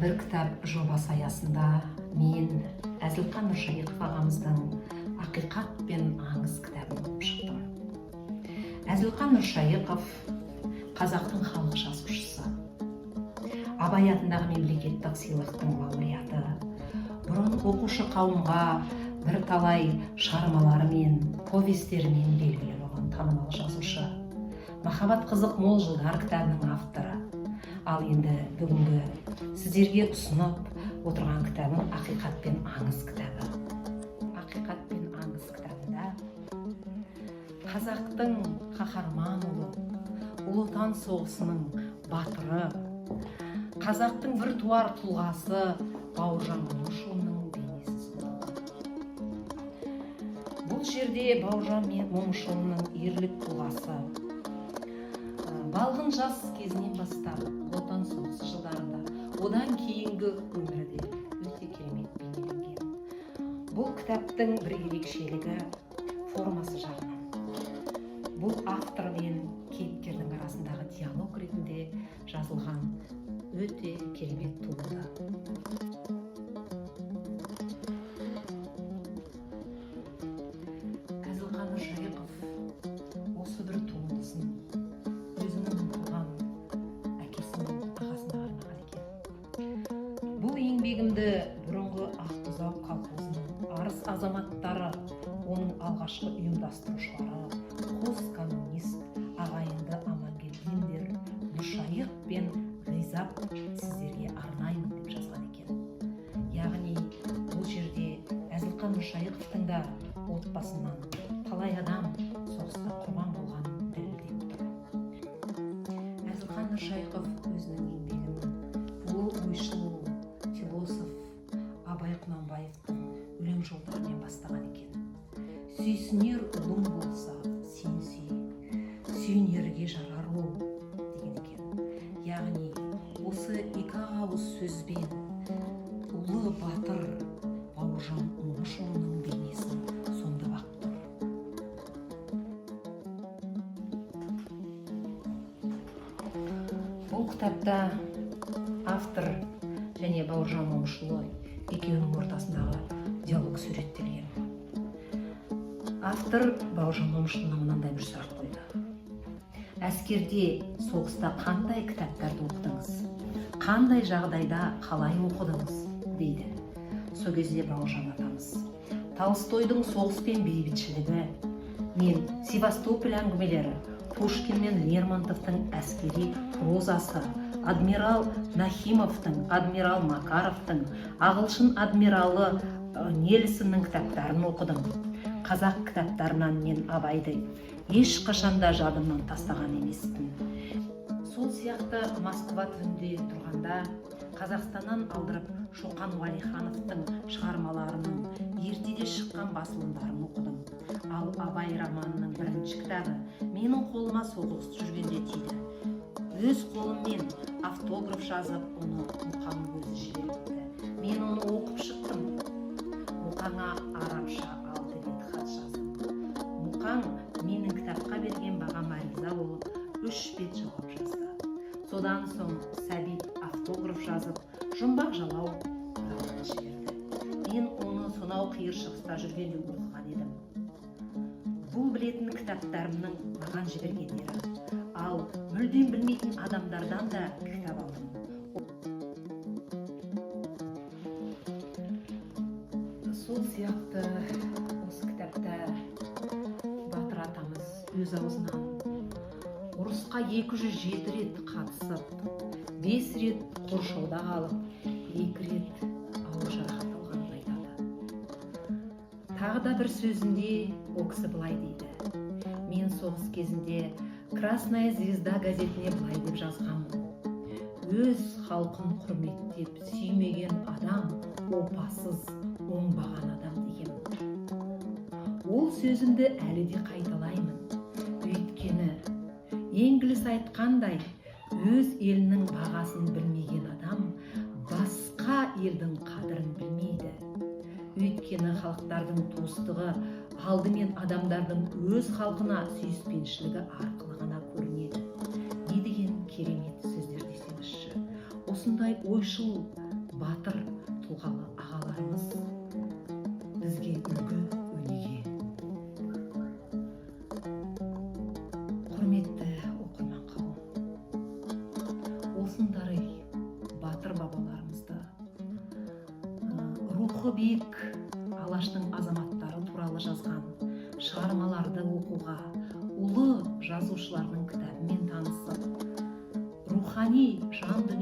Бір кітап жобасы аясында мен Әзілхан Нұршайықов ағамыздың «Ақиқат пен аңыз» кітабын оқып шықтым. Әзілхан Нұршайықов — қазақтың халық жазушысы, Абай атындағы мемлекеттік сыйлықтың лауреаты. Бұрын оқушы қауымға бірталай шығармаларымен, повестерімен белгілі болған танымал жазушы. «Махаббат қызық мол жылдар» кітабының авторы. Ал енді бүгінгі сіздерге ұсынып отырған кітабым — «Ақиқат пен аңыз» кітабы. «Ақиқат пен аңыз» кітабында қазақтың қаһарман ұлы, Ұлы Отан соғысының батыры, қазақтың біртуар тұлғасы Бауыржан Момышұлының бейнесі сомдалған. Бұл жерде Бауыржан Момышұлының ерлік тұлғасы балғын жас кезінен бастап Ұлы Отан соғысы жылдарында, одан кейінгі өмірі де өте керемет бейнеленген. Бұл кітаптың бір ерекшелігі формасы жағынан. Бұл автор мен кейіпкердің арасындағы диалог ретінде жазылған өте керемет туынды. Әзілхан Нұршайықов осы бір туындысын өзінің туған әкесі мен ағасына арнаған екен. «Бұл еңбегімді бұрынғы Ақ колхозының арыс азаматтары, оның алғашқы ұйымдастырушылары, қос коммунист ағайынды Амангелдиндер, Нұршайық пен Ғизап, сіздерге арнаймын», — деп жазған екен. Яғни бұл жерде Әзілхан Нұршайықовтың да отбасынан талай адам соғыста құрбан болғанын дәлелдеп тұр. Әзілхан Нұршайықов өзінің еңбегін ұлы ойшыл, философ Абай Құнанбаевтың өлең жолдарымен бастаған екен. «Сүйсінер ұлың болса, сен сүй, сүйінерге жарар ол», — деген екен. Яғни осы екі ақ ауыз сөзбен ұлы батыр Бауыржан Момышұлының бейнесін сомдап ақ тұр. Бұл кітапта автор және Бауыржан Момышұлы екеуінің ортасындағы диалог суреттелген. Автор Бауыржан Момышұлына мынандай бір сұрақ қойды: «Әскерде, соғыста қандай кітаптарды оқыдыңыз, қандай жағдайда, қалай оқыдыңыз?» — дейді. Сол кезде Бауыржан атамыз: «Толстойдың «Соғыс пен бейбітшілігі» мен «Севастополь әңгімелері», Пушкин мен Лермонтовтың әскери прозасы, адмирал Нахимовтың, адмирал Макаровтың, ағылшын адмиралы Нельсонның кітаптарын оқыдым. Қазақ кітаптарынан мен Абайды ешқашан да жадымнан тастаған емеспін. Сол сияқты Москва түбінде тұрғанда Қазақстаннан алдырып, Шоқан Уәлихановтың шығармаларының ертеде шыққан басылымдарын оқыдым. Ал Абай романының бірінші кітабы менің қолыма соғыс жүргенде тиді. Өз қолыммен автограф жазып, оны Мұқаң өзі жіберіпті. Мен оны оқып шықтым. Мұқаңа арабша алты бет хат жаздым. Мұқаң менің кітапқа берген бағама риза болып, үш бет жауап жазды. Содан соң Сәбит автограф жазып, «Жұмбақ жалау» романын жіберді. Мен оны сонау Қиыр Шығыста жүргенде оқыған едім. Бұл білетін кітаптарымның маған жібергендері. Ал мүлдем білмейтін адамдардан да кітап алдым». Сол сияқты осы кітапта батыр атамыз өз аузынан ұрысқа 207 рет қатысып, 5 рет қоршауда қалып, 2 рет ауыр жарақат алғанын айтады. Тағы да бір сөзінде ол кісі былай дейді: «Мен соғыс кезінде «Красная звезда» газетіне былай деп жазғанмын: өз халқын құрметтеп сүймеген адам опасыз, оңбаған адам дегенмін. Ол сөзімді әлі де қайталаймын. Өйткені Энгельс айтқандай, өз елінің бағасын білмеген адам басқа елдің қадірін білмейді. Өйткені халықтардың туыстығы алдымен адамдардың өз халқына сүйіспеншілігі арқылы ғана көрінеді». Не деген керемет сөздер десеңізші! Осындай ойшыл Батыр тұлғалы ағаларымыз бізге үлгі, өнеге. Құрметті оқырман қауым, осындай батыр бабаларымызды, рухы биік Алаштың азаматтары туралы жазған шығармаларды оқуға, ұлы жазушылардың кітабымен танысып, рухани жан дүниемізді